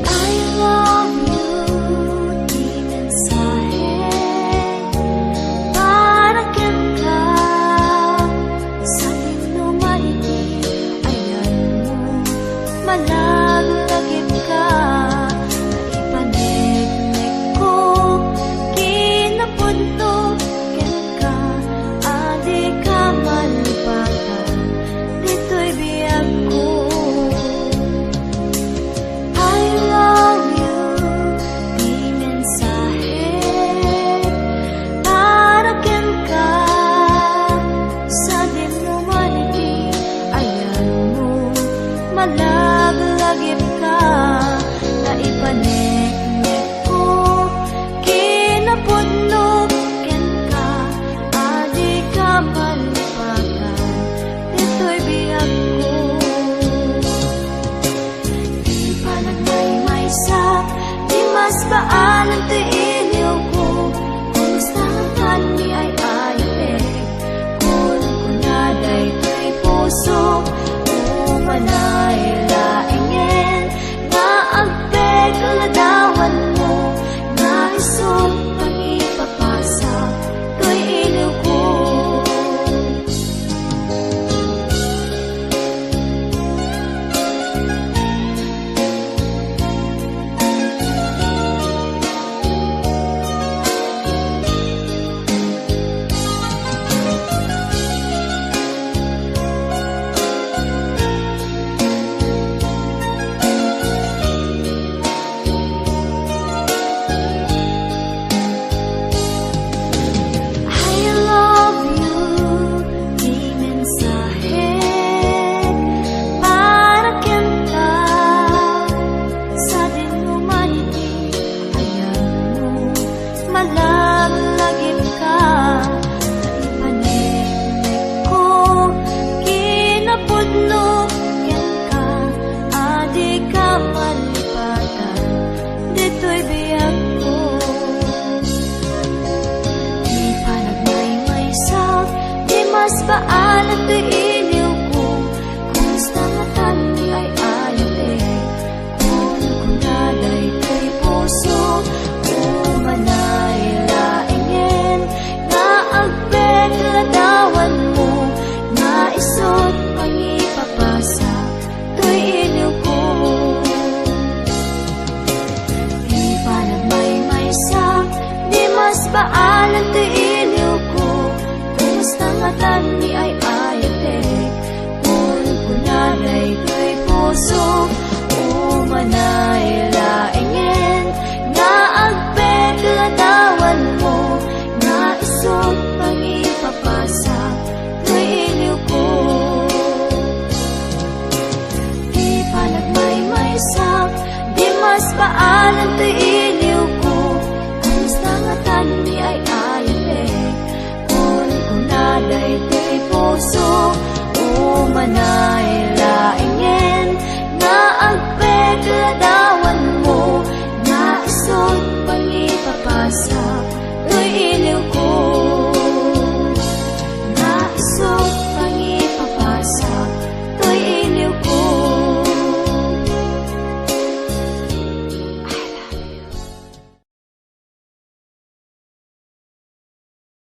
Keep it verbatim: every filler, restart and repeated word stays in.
I love you, di mensahe para kenka. Sadin no man iti ayanmo, malaglagipka. Naipaneknekko, kinapudno kenka, a dika malipatan ditoy biagko. I love you, di mensahe para kenka. Sadin no man iti ayanmo, malaglagipka. Naipaneknekko, kinapudno kenka, a dika malipatan ditoy biagko. Di panagmaymaysa, di mas baalan ti iliwko. Kumusta ngatan ni ay-ayatek? Kunkuna daytoy puso, umanay laengen nga agpek ladawanmo, nga isut pangipapasak toy iliwko. I love you, di mensahe para kenka. Sadin no man iti ayanmo, malaglagipka. Naipaneknekko, kinapudno kenka, a dika malipatan ditoy biagko. Di panagmaymaysa, di mas baalan ti iliwko. Kumusta ngatan ni ay-ayatek? Kunkuna daytoy puso, umanay laengen nga agpek ladawanmo, nga isut pangipapasak toy iliwko. Di panagmaymaysa, di mas baalan ti iliwko. Kumusta ngatan ni ay-ayatek? Kunkuna daytoy puso, umanay laengen nga agpek ladawanmo, nga isut pangipapasak toy iliwko. Di panagmaymaysa, di mas baalan ti iliwko. Kumusta ngatan ni ay-ayatek? Kunkuna daytoy puso, umanay